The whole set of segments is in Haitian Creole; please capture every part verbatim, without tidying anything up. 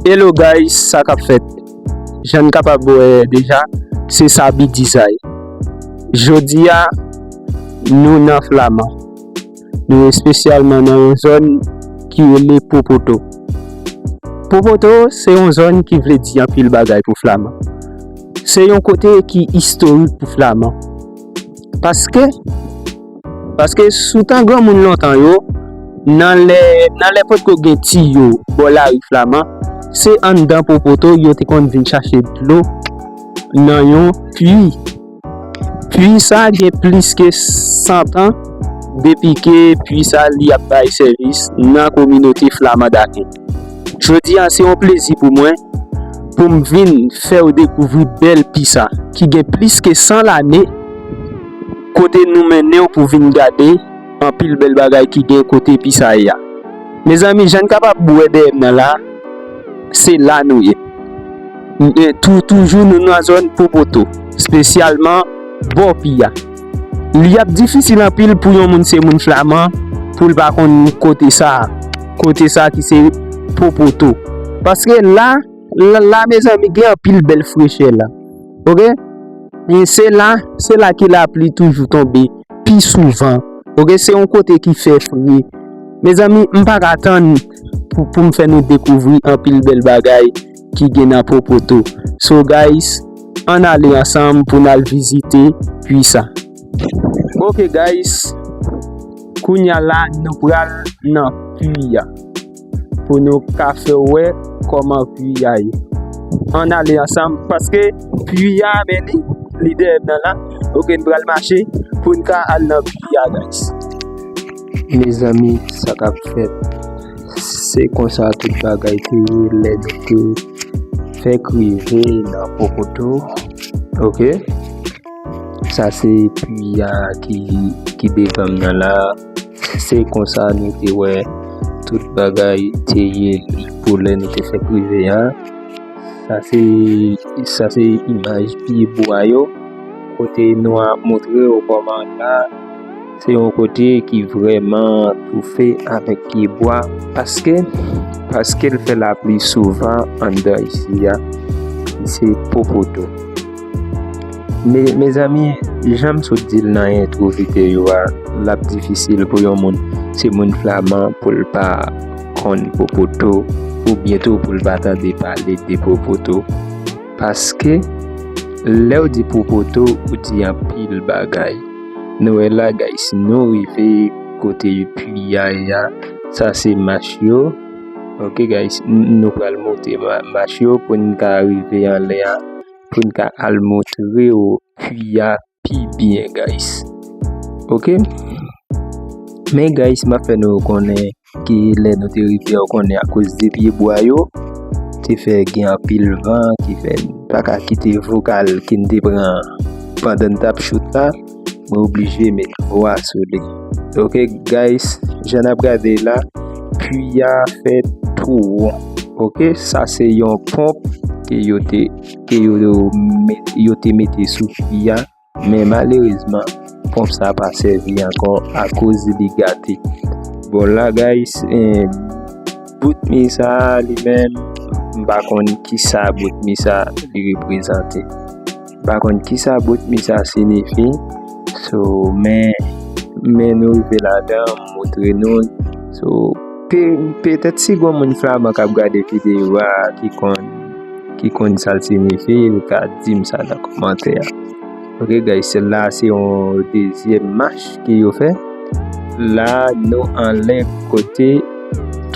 Hello guys, sa k ap fèt? Jan n kapab wè deja, se Sabi Dizay. Jodi a, nou nan Flaman. Nou espesyalman nan yon zòn ki rele Popoto. Popoto se yon zòn ki vle di anpil bagay pou Flaman. Se yon kote ki istorik pou Flaman. Paske, paske sou tan granmoun lontan yo, nan lè, nan lè potko gen tiyo bò lari Flaman, se anndan Popoto yo te konn vin chache dlo nan yon pwi. Pwi sa gen plis ke san tan depi ke pwi sa li ap bay sèvis nan kominote Flaman Daken. Jodi a se yon plezi pou mwen pou m vin fè w dekouvri bèl pwi sa ki gen plis ke san lane, kote nou mennen w pou vin gade anpil bèl bagay ki gen kote pwi sa ye a. Mezanmi, jan n kapab wè dèyè m nan la, se la nou ye. E tou, toujou nou nan zòn Popoto, espesyalman bò pwi a. Li ap difisil anpil pou yon moun se moun Flaman pou l pa konn kote sa, kote sa ki se Popoto. Paske la, la, la, mezanmi, gen anpil bèl frechè la. Oke? E se la, se la ke lapli toujou tonbe pi souvan. Oke, se yon kote ki fè fre. Mezanmi, m pa ka tann pou, pou m fè nou dekouvri anpil bèl bagay ki gen nan Popoto. So guys, ann ale ansanm pou n al vizite pwi sa. Oke guys, kounya la nou pral nan pwi a pou nou ka fè w wè kòman pwi a ye. Ann ale ansanm, paske pwi a, men li, li dèyè m nan la. Oke, n pral mache pou n ka al nan pwi a, guys. Mezanmi, sa k ap fèt? Se konsa tout bagay te ye lè nou te fèk rive nan Popoto. Oke? Sa se pwi a ki, ki devan m nan la. Se konsa nou te wè tout bagay te ye pou lè nou te fèk rive a. Sa se, sa se imaj pye bwa yo, kote nou ap montre w kòman la se yon kote ki vrèman toufe avèk pye bwa, paske, paske l fè lapli souvan anndan isi a, ki se Popoto. Me, mezanmi, jan m sot di l nan entwo videyo a, l ap difisil pou yon moun, se moun Flaman, pou l pa konn Popoto, oubyen tou pou l pa tande pale de Popoto. Paske, lè w di Popoto, ou di anpil bagay. Nou wè la, guys, nou rive kote pwi a ye a. Sa se mach yo. Oke, guys, n-, nou pral monte ma-, mach yo pou n ka rive anlè a, pou n ka al montre w pwi a pi byen, guys. Oke? Men, guys, m ap fè nou konnen ke lè nou te rive a, ou konnen akoz de pye bwa yo, te fè gen anpil van ki fè n pa ka kite vokal ke n te pran pandan n t ap shoot la, mwen oblije met vwa sou li. Oke, guys, jan n ap gade la, pwi a fè twou. Oke, sa se yon ponp ke yo te, ke yo, yo met-, yo te mete sou pwi a, men malerezman, ponp sa pa sèvi ankò akoz li gate. Bon, la, guys, eh, bout mi sa a li menm, m pa konn kisa bout mi sa a li reprezante. M pa konn kisa bout mi sa a siyifi. So, men, men nou rive ladan, m montre nou l. So, pe-, petèt si gon moun Flaman k ap gade videyo a ki konn, ki konn sa l siyifi, yo ka di m sa nan kòmantè a. Oke, guys, la se yon dezyèm mach ke yo fè. La, nou anlè kote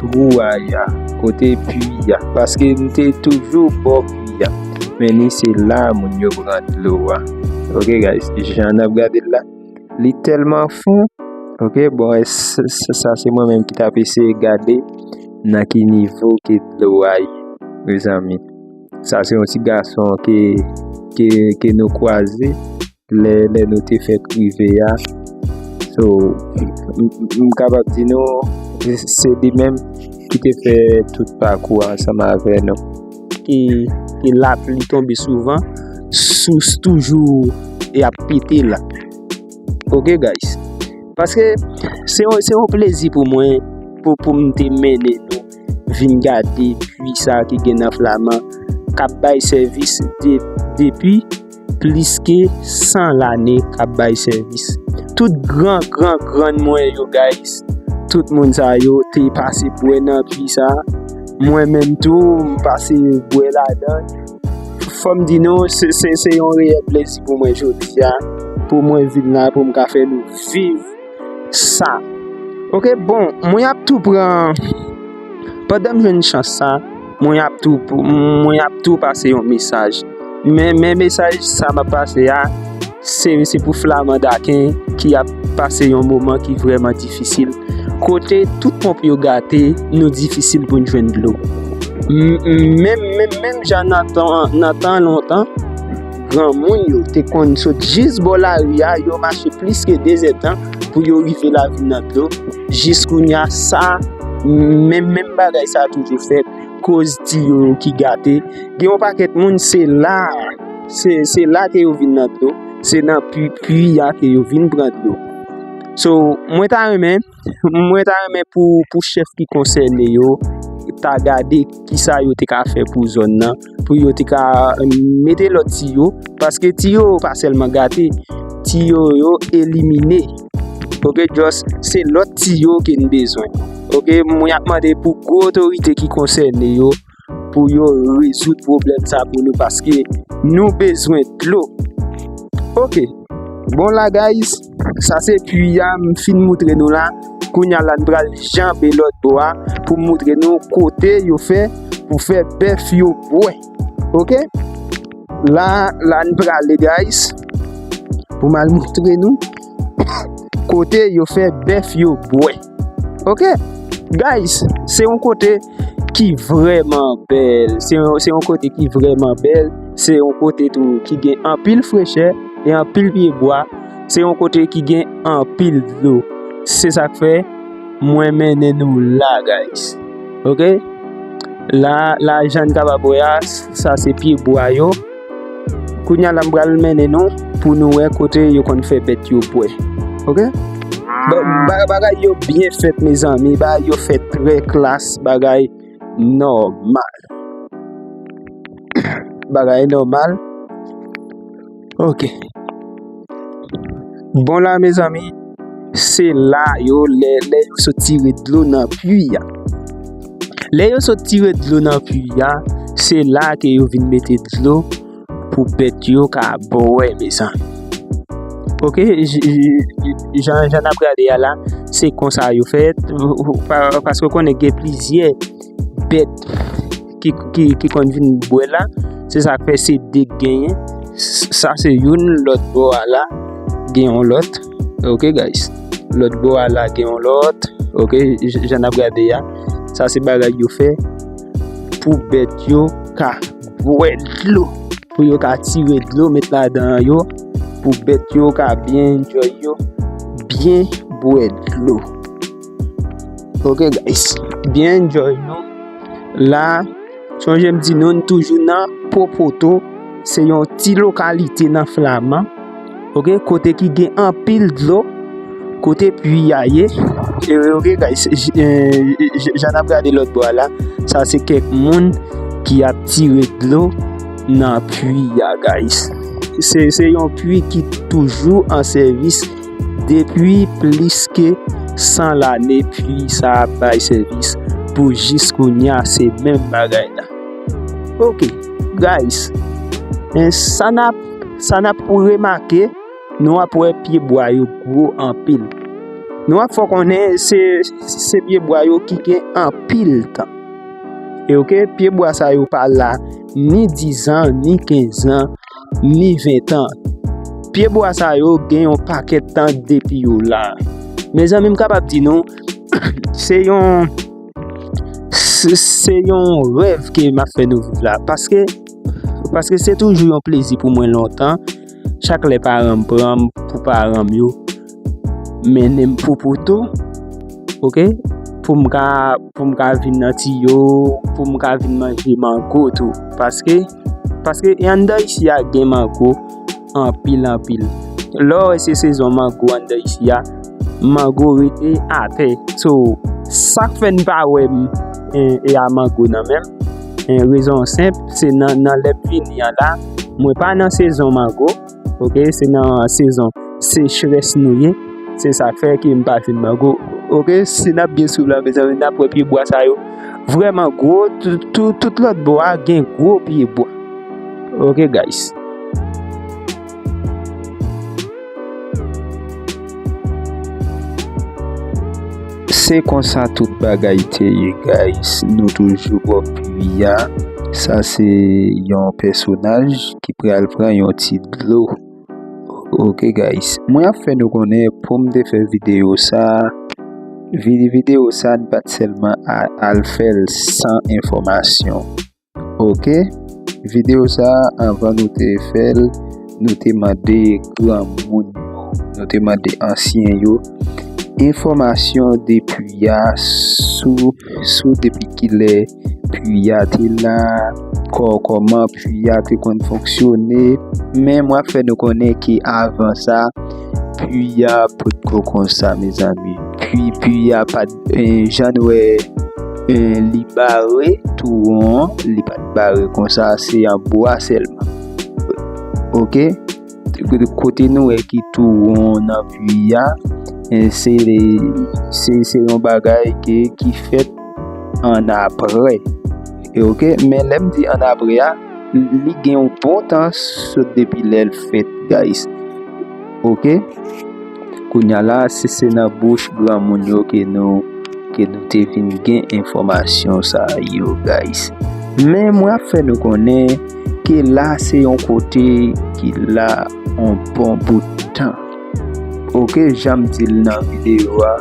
twou a ye a, kote pwi a. Paske n te toujou bò pwi a. Men ni se la moun yo pran dlo a. Oke, guys, jan n ap gade l la, li tèlman fon. Oke, bon, e s-, s-, sa se mwen menm ki t ap eseye gade nan ki nivo ke dlo a ye, mezanmi. Sa se yon ti gason ke, ke, ke nou kwaze lè, lè nou te fèk rive a. So, m, m, m kapab di nou, se li menm ki te fè tout pakou a ansanm avè nou. Ke, ke lapli tonbe souvan, sous toujou e ap pete la. Oke, guys. Paske se yon, se yon plezi pou mwen, pou, pou m te mennen nou vin gade pwi pui sa ki gen nan Flaman k ap bay sèvis de, depi plis ke san lane k ap bay sèvis. Tout gran, gran, grann mwen yo, guys, tout moun sa yo te pase bwè nan pui sa. Mwen menm tou, m pase bwè ladan. Fò m di nou, se, se, se yon reyèl plezi pou mwen jodi a, pou mwen vin la, pou m ka fè nou viv sa. Ok, bon, mwen ap tou pran, pandan m jwenn chans sa, mwen ap tou, mwen ap tou pase yon mesaj. Men, men mesaj sa m ap pase a, se, se pou Flamandaken ki ap pase yon moman ki vrèman difisil. Kote tout ponp yo gate, nou difisil pou n jwenn dlo. M, m, menm, menm, menm jan nan tan, nan tan lontan, granmoun yo te konn sot jis bò lari a, yo mache plis ke de zèdtan pou yo rive lavil nan dlo. Jis kounye a, sa, menm, menm bagay sa toujou fèt. Koz tiyo ki gate. Gen yon pakèt moun, se la, se, se la ke yo vin nan dlo. Se nan pui, pui a ke yo vin pran dlo. So, mwen ta renmen, mwen ta renmen pou, pou chèf ki konsène yo, ta gade kisa yo te ka fè pou zòn nan, pou yo te ka, euh, mete lòt tiyo, paske tiyo yo pa sèlman gate, tiyo yo elimine. Ok, just se lòt tiyo ke n bezwen. Ok, mwen ap mande pou gwo otorite ki konsène yo, pou yo rezoud pwoblèm sa pou nou, paske nou bezwen dlo. Ok, bon la, guys, sa se pui a m fin moutre nou la. Kounye a la, n pral janbe lòt bò a pou m moutre nou kote yo fè pou fè bèf yo bwè. Ok, la, la n prale, guys, pou m al moutre nou kote yo fè bèf yo bwè. Ok, guys, se yon kote ki vrèman bèl. Se yon, se yon kote ki vrèman bèl. Se yon kote tou ki gen anpil frechè e anpil pyebwa. Se yon kote ki gen anpil dlo. Se sa k fè mwen mennen nou la, guys. Ok? La, la jan n kapab wè a, sa se pyebwa yo. Kounye a la, m pral mennen nou pou nou wè kote yo konn fè bèt yo bwè. Ok? Ba-, ba-, bagay yo byen fèt, mezanmi. Bagay yo fèt trè klas. Bagay nòmal. Bagay nòmal. Ok. Bon la, mezanmi, se la yo, lè, lè yo sot tire dlo nan pui a. Lè yo sot tire dlo nan pui a, se la ke yo vin mete dlo pou bèt yo ka bwè, mezanmi. Ok, j-, j-, j-, jan, jan n ap gade a la, se konsa yo fèt, pa-, paske w konnen gen plizyè bèt ki, ki, ki konn vin bwè la. Se sa k fè se de k genyen. S-, sa se youn, lòt bò a la, gen yon lòt. Ok, guys. Lòt bò a la, gen yon lòt. Ok, j-, jan n ap gade a. Sa se bagay yo fè pou bèt yo ka bwè dlo. Pou yo ka tire dlo, met ladan yo. Pou bèt yo ka byen enjoy yo. Byen bwè dlo. Ok, guys. Byen enjoy nou. La, sonje m di nou, n toujou nan Popoto. Se yon ti lokalite nan Flaman. Ok, kote ki gen anpil dlo. Kote pui a ye. E, ok, guys. J-, e, j-, jan n ap gade lòt bò a la, sa se kèk moun ki ap tire dlo nan pui a, guys. Se, se yon pui ki toujou an sèvis depi plis ke san lane, pui sa ap bay sèvis pou jis kounye a, se menm bagay la. Ok, guys. Men sa n ap, sa n ap remake, nou ap wè pyebwa yo gwo anpil. Nou ap fè w konnen se, se pyebwa yo ki gen anpil tan. E ok, pyebwa sa yo pa la ni diz an, ni kenz an, ni ven tan. Pyebwa sa yo gen yon pakèt tan depi yo la. Mezanmi, m kapab di nou, se yon, se, se yon rèv ke m ap fè nou viv la. Paske, paske se toujou yon plezi pou mwen lontan. Chak lè paran m pran m pou paran m yo mennen m Popoto, ok? Pou m ka, pou m ka vin nan tiyo, pou m ka vin manje mango tou. Paske, paske e anndan isi a gen mango anpil, anpil. Lè w wè se sezon mango anndan isi a, mango rete atè. So, sa k fè n pa wè m, e, e a mango nan men m. E rezon senp, se nan, nan lè m vini an la, mwen pa nan sezon mango, oke, se nan sezon sechrès nou ye. Se sa k fè ke m pa jwenn mango. Oke, si n ap byen swiv la, mezanmi, n ap wè pye bwa sa yo vrèman gwo. Tout, tout, tout lòt bò a gen gwo pye bwa. Oke, guys. Se konsa tout bagay te ye, guys. Nou toujou bò pwi a. Sa se yon pèsonaj ki pral pran yon ti dlo. Oke, guys. Mwen ap fè nou konnen pou m te fè videyo sa, vide videyo sa, n pa t sèlman a-, al fè l san enfòmasyon. Oke? Videyo sa, anvan nou te fè l, nou te mande granmoun yo, nou te mande ansyen yo enfòmasyon de pwi a, sou, sou depi kilè pwi a te la, kò-, kòman pwi a te konn fonksyone. Men mwen ap fè nou konnen ke avan sa, pwi a potko konsa, mezanmi. Pwi, pwi a pa t, eh, jan nou wè, eh, li bare tou won, li pa t bare konsa, se an bwa sèlman. Oke? Kote nou wè ki tou won nan pwi a, eh, se, se, se yon bagay ke, ki fèt ann apre. E oke, men lè m di ann apre a, li gen yon bon tan sot depi lè l fèt, guys. Oke? Kounye a la, se, se nan bouch granmoun yo ke nou, ke nou te vin gen enfòmasyon sa yo, guys. Men mwen ap fè nou konnen ke la se yon kote ki la yon bon bout tan. Oke, jan m di l nan videyo a,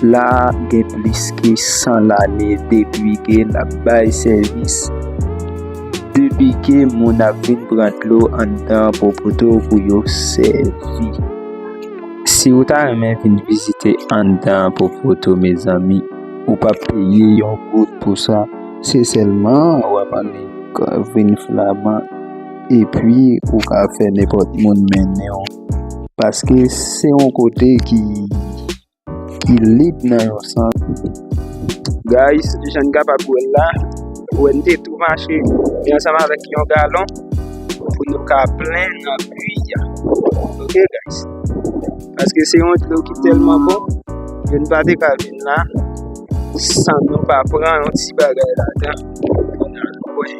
la gen plis ke san lane depi ke l ap bay sèvis, depi ke moun ap vin pran dlo anndan Popoto pou yo sèvi. Si w ta renmen vin vizite anndan Popoto, mezanmi, ou p ap peye yon goud pou sa. Se sèlman w ap annik vin flaman, epi ou ka fè nenpòt moun mennen w. Paske se yon kote ki, ki lib nan yon sans. Guys, jan n kapab wè l la, wè n te tou mache, men ansanm avèk yon galon, pou nou ka plen nan pwi a. Oke, guys? Paske se yon dlo ki tèlman bon, ke n pa te ka vin la san nou pa pran yon ti bagay ladan pou n al bwè.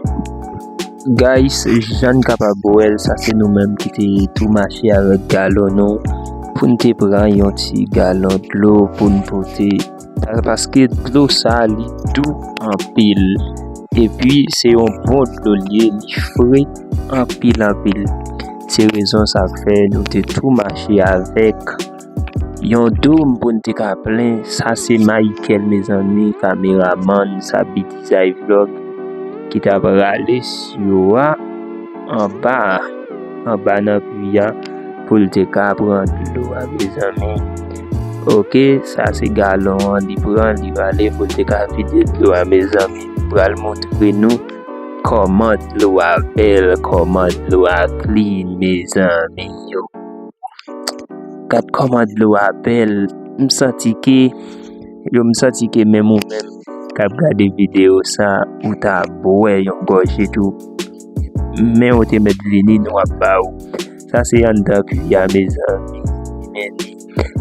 Guys, jan n kapab wè l, sa se nou menm ki te tou mache avèk galon nou pou n te pran yon ti galon dlo pou n pote. Pa-, paske dlo sa, li dou anpil. Epi, se yon bon dlo l ye, li fre anpil, anpil. Se rezon sa k fè nou te tou mache avèk yon dwòm pou n te ka plen. Sa se Michael, mezanmi, kameramann Sabi Dizay Vlog, ki t ap rale siwo a anba, anba nan pwi a, pou l te ka pran dlo a, mezanmi. Oke, sa se galon an, li pran, li rale pou l te ka vide dlo a, mezanmi. M pral montre nou kòman dlo a bèl, kòman dlo a clean, mezanmi yo. Gad kòman dlo a bèl. M santi ke, yo, m santi ke menm ou menm k ap gade videyo sa, ou ta bwè yon gòje tou. Men ou te mèt vini, nou ap ba ou. Sa se anndan pwi a, mezanmi. Men li,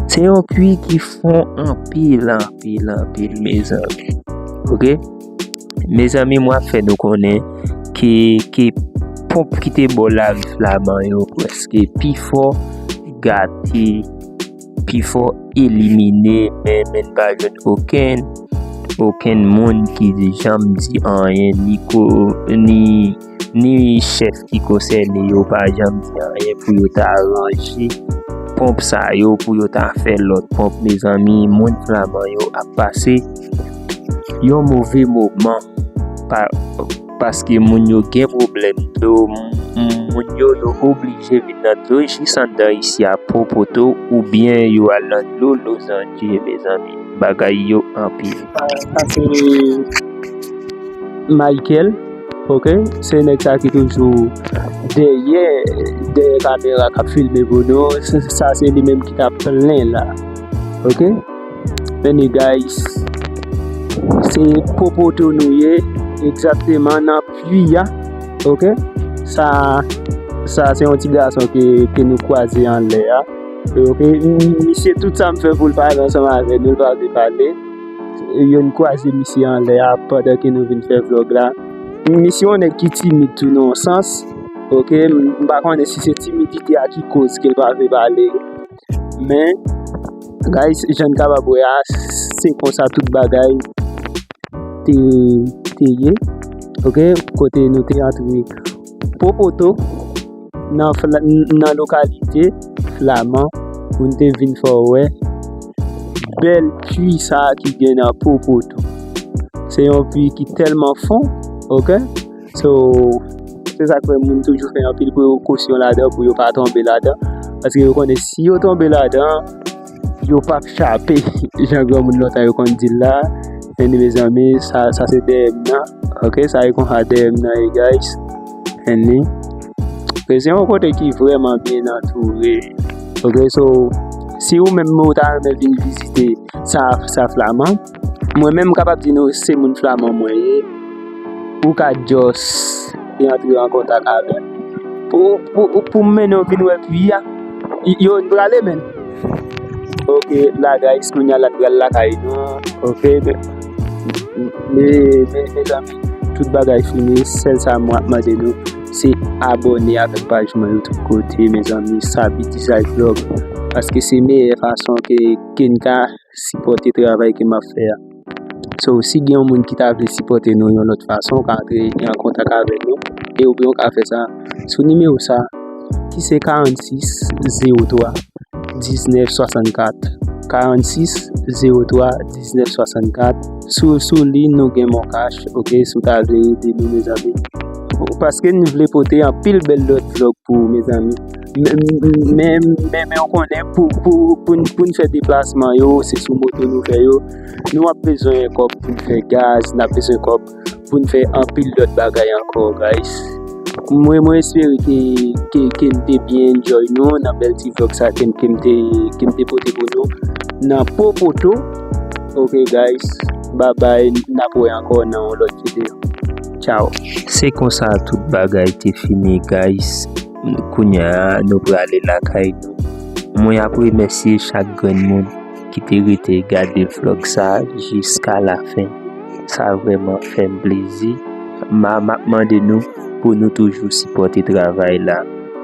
se yon pwi ki fon anpil, anpil, anpil, mezanmi. Oke? Mezanmi, mwen ap fè nou konnen ke, ke ponp ki te bò lari Flaman yo prèske pi fò gate, pi fò elimine, men, men n pa jwenn okenn, okenn moun ki janm di anyen, ni ko-, ni, ni chèf ki konsène yo pa janm di anyen pou yo ta ranje ponp sa yo, pou yo ta fè lòt ponp, mezanmi, moun Flaman yo ap pase yon move moman, pa, paske moun yo gen pwoblèm dlo, m-, m-, moun yo, yo oblije vin nan dlo jis anndan isi a Popoto, oubyen yo al nan dlo Lozanje, mezanmi. Bagay yo anpil. Sa se Michael, oke? Se nèg sa ki toujou dèyè, dèyè kamera k ap filme pou nou. Se, sa se li menm ki t ap plen la, oke? Men guys, se Popoto nou ye. egzakteman nan pwi a. Oke? Sa, sa se yon ti gason ke, ke nou kwaze anlè a. Oke? M- Misye, tout sa m fè pou l pale ansanm avè nou, l pa vle pale. Yo n kwaze misye anlè a pandan ke nou vin fè vlòg la. Misye yon nèg ki timid tou nan yon sans. Oke? M- m pa konnen si se timidite a ki koz ke l pa vle pale. Men, guys, jan n kapab wè a, se konsa tout bagay te, te ye. Oke, kote nou te antre Popoto nan, fla- nan lokalite Flaman pou n te vin fè w wè bèl pwi sa ki gen nan Popoto. Se yon pwi ki tèlman fon, oke? So, se sa k fè moun toujou fè anpil prekosyon ladan pou yo pa tonbe ladan. Paske yo konnen si yo tonbe ladan, yo p ap chape. Jan granmoun lontan yo konn di l la. Anyway, mezanmi, sa, sa se dèyè m nan. Oke, sa e konsa dèyè m nan ye, guys. Anyway. Oke, se yon kote ki vrèman byen antoure. Oke, so, si ou menm ou ta renmen vin vizite sa, sa Flaman, mwen menm m kapab di nou se moun Flaman mwen ye. Ou ka just e antre an kontak avè m. Pou, pou, pou m mennen w vin wè pwi a. Y- Yo, n prale, men. Oke, la, guys, kounye a la n pral lakay nou. Oke, men, men, men, mezanmi, tout bagay fini. Sèl sa mwen ap mande nou, se abòne avèk paj mwen yo tout kote, mezanmi, Sabi Design Vlog. Paske se meyè fason ke, ke n ka sipòte travay ke m ap fè a. So, si gen yon moun ki ta vle sipòte nou yon lòt fason, ou ka antre an kontak avèk nou e oubyen ou ka fè sa sou nimewo sa ki se karannsis zewo twa diznèf swasannkat. Karannsis zewo twa diznèf swasannkat. Sou, sou li, nou gen MonCash, oke, si w ta vle ede nou, mezanmi. Paske n vle pote anpil bèl lòt vlòg pou ou, mezanmi. Men, men, men, men ou konnen, pou, pou, pou, n- pou n fè deplasman yo, se sou moto nou fè yo. Nou ap bezwen kòb pou n fè gaz, n ap bezwen kòb pou n fè anpil lòt bagay ankò, guys. Mwen, mwen espere ke, ke, ke n te byen enjoy nou nan bèl ti vlòg sa ke, ke m te, ke m te pote pou nou nan Popoto. Oke, guys, babay, n ap wè ankò nan yon lòt videyo. Tchao. Se konsa tout bagay te fini, guys. Kounye a, nou prale lakay nou. Mwen ap remèsye chak grenn moun ki te rete gade vlòg sa jiska lafen. Sa vrèman fè m plezi. Ma, m ap mande nou pou nou toujou sipòte travay la,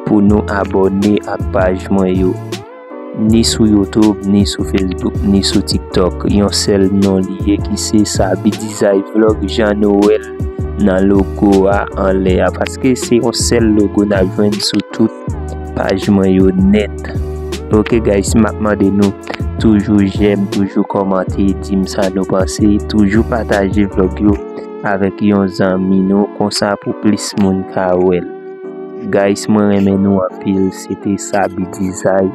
pou nou abòne ak paj mwen yo, ni sou YouTube, ni sou Facebook, ni sou TikTok. Yon sèl non li ye ki se Sabi Design Vlog, jan nou wè l nan logo a anlè a, paske se yon sèl logo n ap jwenn sou tout paj mwen yo nèt. Oke, guys, m ap mande nou toujou jèm, toujou kòmante, di m sa nou panse, toujou pataje vlòg yo avèk yon zanmi nou, konsa pou plis moun ka wè l. Guys, mwen renmen nou anpil, se te Sabi Design.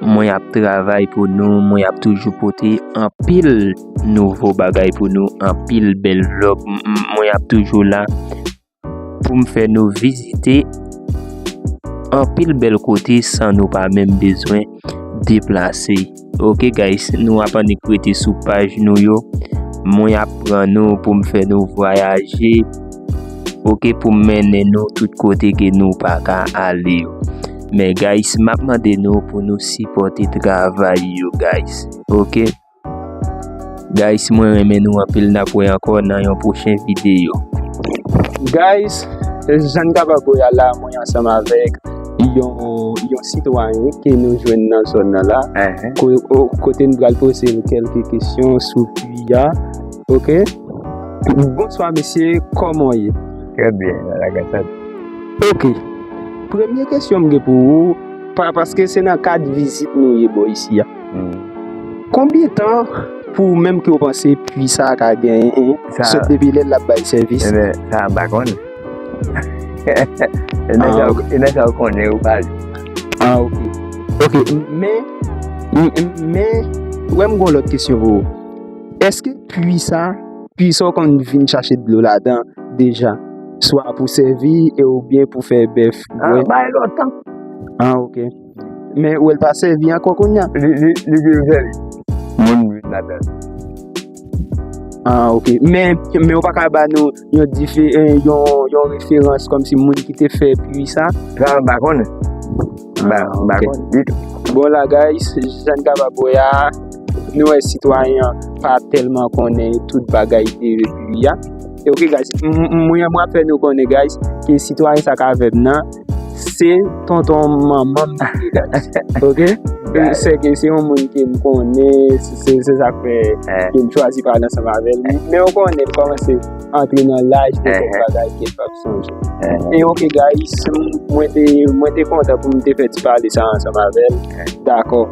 Mwen ap travay pou nou, mwen ap toujou pote anpil nouvo bagay pou nou, anpil bèl vlòg. M- m- Mwen ap toujou la pou m fè nou vizite anpil bèl kote san nou pa menm bezwen deplase. Oke, guys, nou ap annik rete sou paj nou yo. Mwen ap pran nou pou m fè nou vwayaje. Oke, pou m mennen nou tout kote ke nou pa ka ale yo. Men, guys, m ap mande nou pou nou sipòte travay yo, guys. Oke? Guys, mwen renmen nou anpil, n ap wè ankò nan yon pwochen videyo. Guys, jan n kapab wè a la, mwen ansanm avèk yon, yon sitwayen ke nou jwenn nan zòn nan la, ko- o- kote n pral poze l kèlke kesyon sou pwi a. Oke? Bonswa, mesye, kòman w ye? Trè byen, nan lagras a Dye. Oke. Premye kesyon m gen pou ou, pa- paske se nan kad vizit nou ye bò isi a. Konbyen tan pou ou menm ke w panse pwi sa a ka genyen, sot depi lè l ap bay sèvis? Ebyen, sa a m pa konnen. E nan sa w- e nan sa w konnen ou pale. Ah, oke. Oke, men, men, wè m gon lòt kesyon pou ou. Èske pwi sa, pwi sa w konn vin chache dlo ladan deja? Swa pou sèvi e oubyen pou fè bèf bwè? Ah, bay lontan. Ah, oke. Men ou wè l pa sèvi ankò kounye a? Li, li, li vin sèvi. Moun vin ladan. Ah, ok. Men, men ou pa ka ba nou yon dife, eh, yon, yon referans kòmsi moun ki te fè pwi sa? Sa m pa konnen. M pa Ah, m pa ok. Konnen ditou. Bon la, guys, jan n kapab wè a, nou wè sitwayen an pa tèlman konnen tout bagay de pwi a. E ok, guys, m- m- mwen mwen ap fè nou konnen, guys, ke sitwayen sa k avè m nan, se tonton manman m li ye, guys. Ok? Se ke se yon moun ke m konnen, se se sa k fè ke m chwazi pale ansanm avè l. Men ou konnen, m kòmanse antre nan laj de kèk bagay ke m p ap sonje. E ok, guys, m- mwen te mwen te kontan pou m te fè ti pale sa ansanm avè l. Dakò.